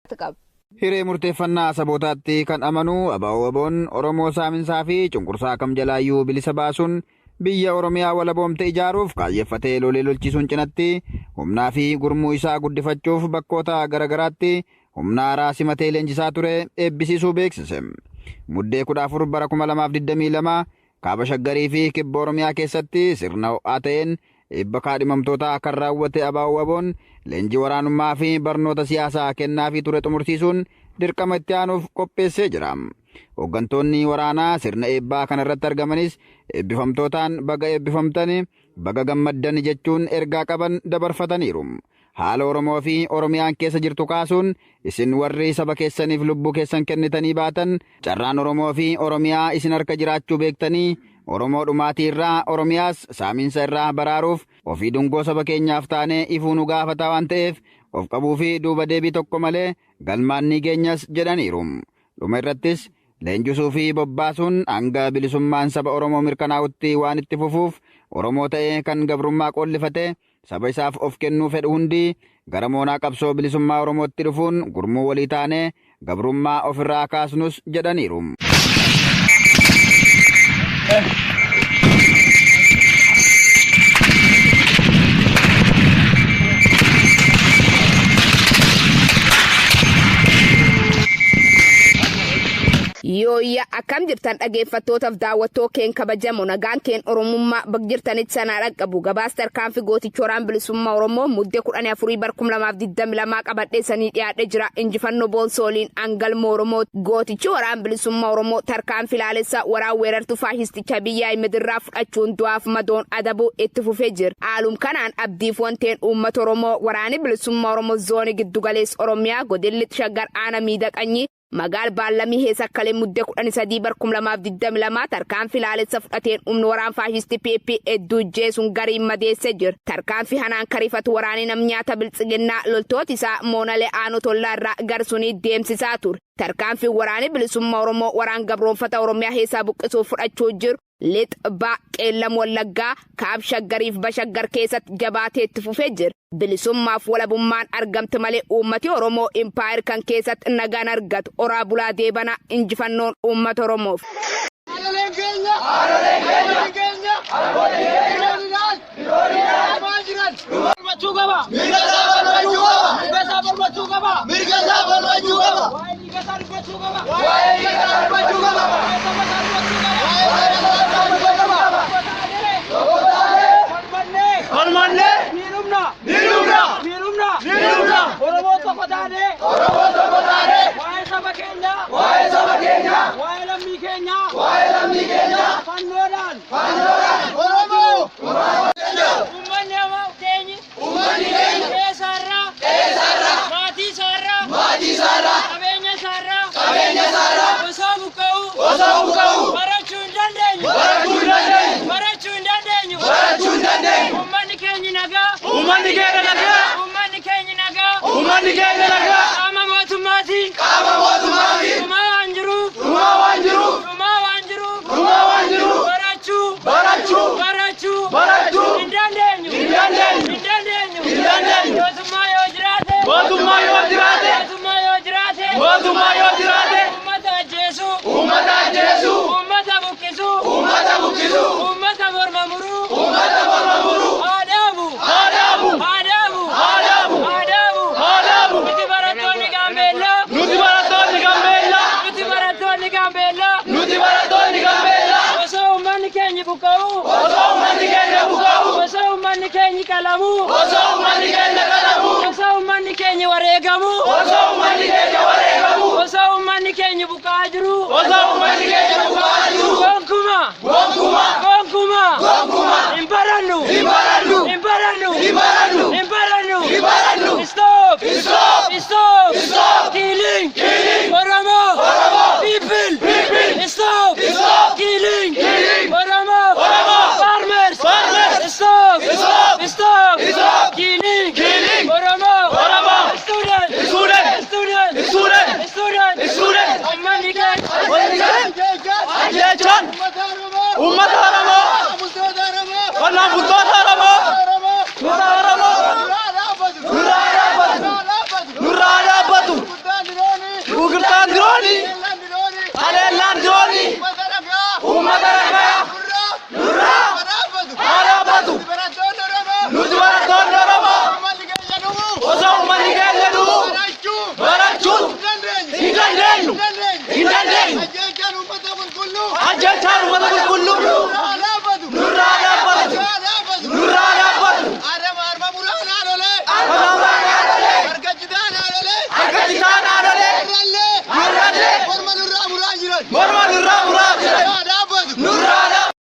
Qaba. Hiree murteeffannaa sabootaatti kan amanu ABO-WBOn Oromoo saaminsaa fi cunqursaa kam jalaayyuu bilisa baasuun biyya Oromiyaa walaboomte ijaaruuf kaayyeffatee lolee lolchiisuun cinatti humnaa fi gurmuu isaa guddifachuuf bakkoota garaagaraatti humna haaraa simatee leenjisaa ture eebbisiisuu beeksise. Muddee 14 bara 2022 kaaba Shaggarii fi kibba Oromiyaa keessatti sirna ho'aa ta'een eebba kaadhimamtootaa kan raawwate ABO-WBOn leenjii waraanummaa fi barnoota siyaasaa kennaafii ture xumursiisuun dirqama itti aanuuf qopheessee jira. Hooggantoonni waraanaa sirna eebbaa kanarratti argamanis eebbifamtootaan baga eebbifamtani, baga gammaddan jechuun ergaa qaban dabarfataniiru. Haala Oromoo fi Oromiyaan keessa jirtu kaasuun isin warri saba keessaniif lubbuu keessan kennitanii baatan carraan Oromoo fi Oromiyaa isin harka jiraachuu beektanii Oromoo dhumaatii irraa, Oromiyaas saamiinsa irraa baraaruuf ofii dungoo saba keenyaaf taanee ifuu nu gaafata waan ta'eef of qabuu fi duuba deebii tokko malee galmaan ni geenyas jedhaniiru. Dhuma irrattis leenjisuu fi bobbaasuun hanga bilisummaan saba Oromoo mirkanaa'utti waan itti fufuuf Oromoo ta'ee kan gabrummaa qoollifate saba isaaf of kennuu fedhu hundi gara moonaa qabsoo bilisummaa Oromootti dhufuun gurmuu walii taanee gabrummaa ofirraa kaasnus jedhaniiru. Yooyya, akkam jirtan dhaggeeffattootaaf daawwattoo keen kabajamu? Nagaan keen Oromummaa bak jirtanitti sanaa dhaqqabu. Gabaas tarkaanfii gooticha Waraana Bilisummaa Oromoo Muddee 14 bar 2022 qabadhee sanii dhiyaadhee jira. Injifannoo boonsooliin angalma Oromoo. Gootichi Waraana Bilisummaa Oromoo tarkaanfii laalessa waraan weerartuu faashisticha biyya Ahimed irraa fudhachuun du'aaf madoon adabuu itti fufee jira. Haalum kanaan abdiif wanteen uummata Oromoo, Waraanni Bilisummaa Oromoo zoonii giddugaleessa Oromiyaa, godinni Shaggar, aanaa Miidhaqanyii, magaal Baallamii Heesakkalee Muddee 13 bar 2022 tarkaanfii laalessa fudhateen humni waraan faashistii PP hedduu jeesuun gariin madeessee jira. Tarkaanfii hanaan karifatu waraanni nam nyaata biltsiginnaa loltoota isaa moonalee aanoo tollaa irraa garsunii deemsisaa ture. Tarkaanfii waraanni Bilisummaa Oromoo waraan gabroonfata Oromiyaa keessaa buqqisuuf fudhachuu jiru Lixa, Ba'a, Qeellam Wallaggaa, Kaab Shaggariif Bashaggar keessatti jabaatee itti fufee jira. Bilisummaaf walabummaan argamte malee uummati Oromoo impaayir kan keessatti nagaan argatu. Oraa bulaa deebanaa, injifannoon uummata Oromoof. Haadholeen keenya! Haadholeen keenya! Keenya! Haadholeen keenya! Dhumaa jiran! Falmachuu qaba! Mirga isaa falmachuu qaba! Mirga isaa falmachuu qaba! Mirga isaa falmachuu qaba! Waa'ee dhiiga isaa dubbachuu qaba! Waa'ee dhiiga isaa dubbachuu qaba! Waa'ee saba isaa dubbachuu qaba! Waa'ee saba isaa dubbachuu qaba! Tokko taanee! Falmannee! Falmannee! Ni dhumna! Ni dhumna! Ni dhumna! Ni dhumna! Oromoo tokko taanee! Oromoo tokko taanee! Waa'ee saba keenyaa! Waa'ee saba keenyaa! Waa'ee lammii keenyaa! Waa'ee lammii keenyaa! Fannoodhaan! Fannoodhaan! Oromoo! Uummanni keenyi. Uummanni keenya. Qe'eesaarraa. Qe'eesaarraa. Maatii isaarraa. Maatii isaarraa! Qabeenya isaarraa. Qabeenya isaarraa! Osoo buqqa'u. Osoo buqqa'u! Barachuu hin dandeenyu. Barachuu hin dandeenyu! Barachuu hin dandeenyu. Barachuu hin dandeenyu! Uummanni keenyi nagaa. Uummanni keenya nagaa! Uummanni keenyi nagaa. Uummanni keenya nagaa! Qaama mootummaatiin. Qaama mootummaatiin! Dhumaa waan jiruuf. Dhumaa waan jiruuf! Dhumaa waan jiruuf. Dhumaa waan jiruuf! Barachuu. Barachuu! Barachuu. Barachuu! Hin dandeenyu. Hin dandeenyu! Hin dandeenyu. Hin dandeenyu! Mootummaa yoo jiraate. Mootummaa yoo jiraate! Mootummaa yoo jiraate. Mootummaa yoo jiraate! Uummata ajjeesuu. Uummata ajjeesuu! Uummata buqqisuu. Uummata buqqisuu! Uummata morma muruu. Uummata morma muruu! Haa dhaabu. Haa dhaabu! Haa dhaabu. Haa dhaabu! Haa dhaabu. Haa dhaabu! Nuti barattoonni Gaambeellaa. Nuti barattoonni Gaambeellaa! Nuti barattoonni Gaambeellaa. Nuti barattoonni Gaambeellaa! Osoo uummanni keenya buqqa'u. Osoo uummanni keenya buqqa'u! Osoo uummanni keenya qalamu. Osoo uummanni keenya qalamu! Osoo uummanni keenya wareegamu. Osoo uummanni keenya wareegamu! Osoo uummanni keenya buqqa'aa jiru. Osoo uummanni keenya buqqa'aa jiru! Gonkuma. Gonkuma! Gonkuma. Gonkuma! Hin barannu. Hin barannu! Hin barannu. Hin barannu! Hin barannu. Hin barannu! Stop. Stop! Stop. Stop! Killing. Killing! Oromo.